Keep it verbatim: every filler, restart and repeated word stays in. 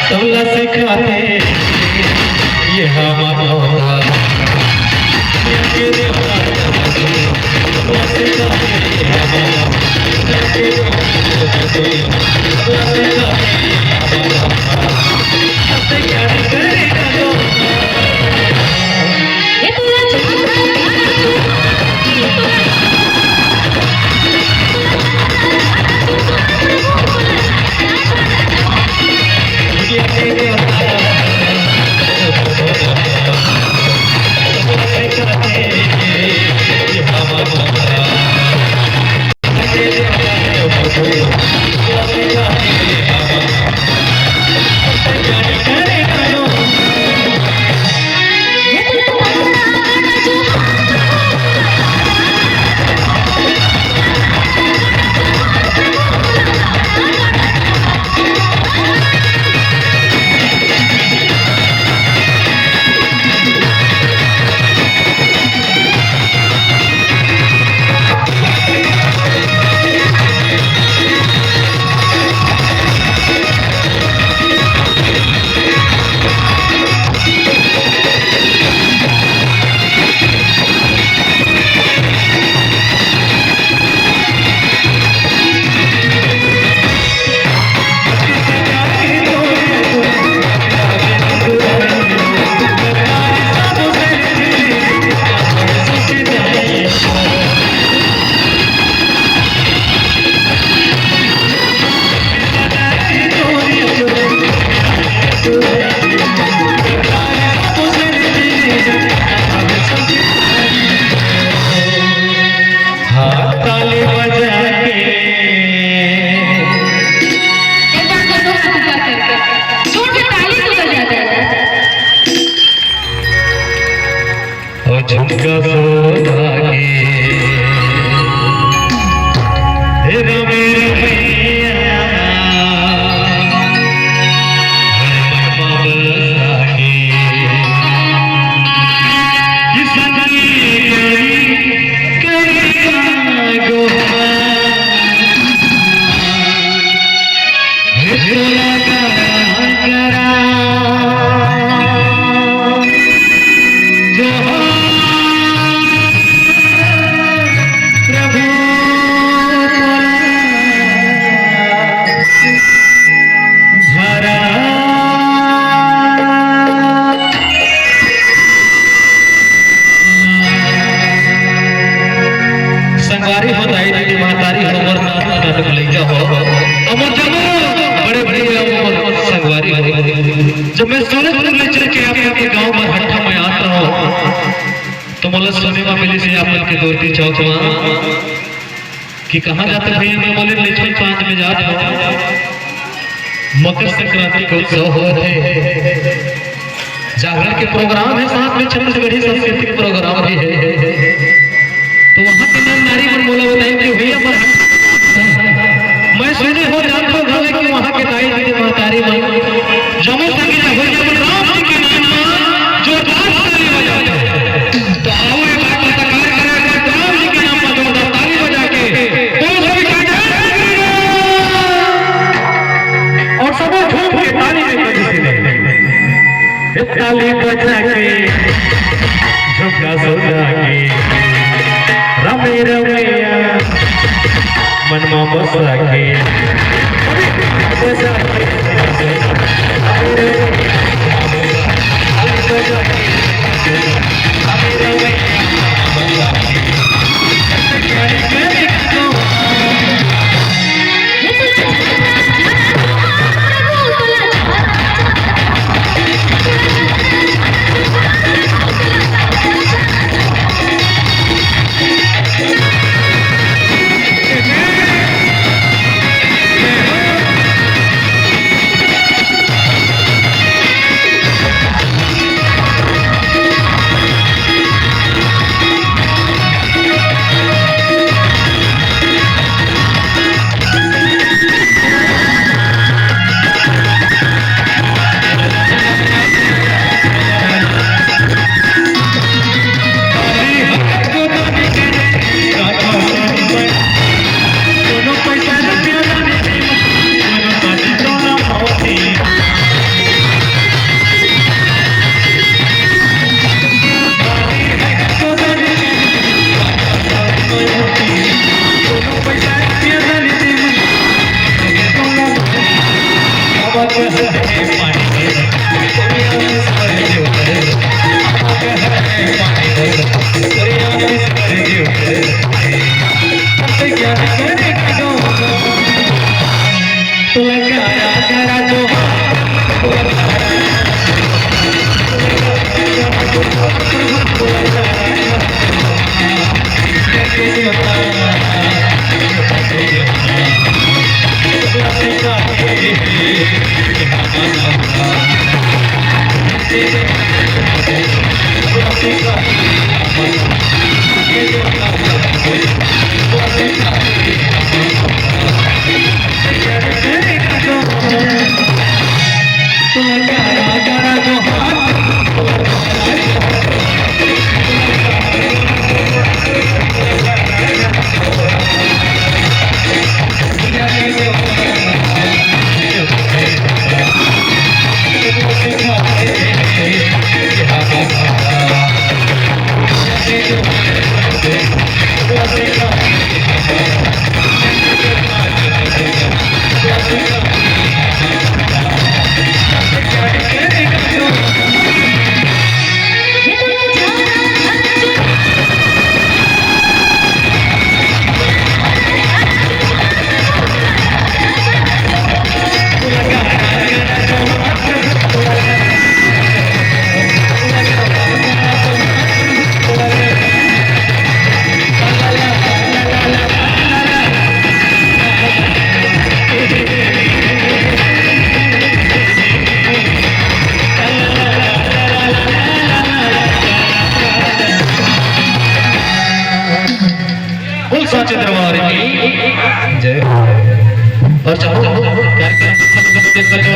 तबला सिखाथे ये हमर होता। हाँ, ताली बजा के। एक बार दोनों हाथ ऊपर करके जोर से ताली तो बजा दे। ओ झुमका सोना के, हे रामे रमैया, हरे बाबा के, किसकी करी, करी गोहार। संगवारी हो, दाई दीदी महतारी हो, मोर नानक नानक लइका हो, अउ मोर जम्मो बड़े भैया अउ मोर संगवारी हो। जब मैं सूरजपुर ले चल के आप लोग के गांव मरहट्ठा में आत रहों, तो मोला सुने म मिलिस हे आप मन के दोरती चौक म कि कहाँ जाते भैया, मैं बोले लक्ष्मी पांच में जात हूँ। मकर संक्रांति के उत्सव होत हे, जागरण के प्रोग्राम हे, साथ में छत्तीसगढ़ी सांस्कृतिक प्रोग्राम भी हे। तो वहाँ के नर नारी मन मोला बताइन कि भैया, मैं सुने हो जात हो घलो कि वहाँ के दाई दीदी महतारी मन जम्मो संगी जब हो जाए राम जी के नाम पर जोरदार ताली बजाते हैं। तो आओ, एक बार पत्रकार करे, अगर राम जी के नाम पर जोरदार ताली बजा के बोलो सभी का जय श्री राम। और सब झूम के ताली में कभी से नहीं। ताली बजा के झुमका सुना के रमे रमैया मन मा बसा के बजा के रमे रमैया बजा के बोल साचे दरबार की जय। और चारों ओर कार्यक्रम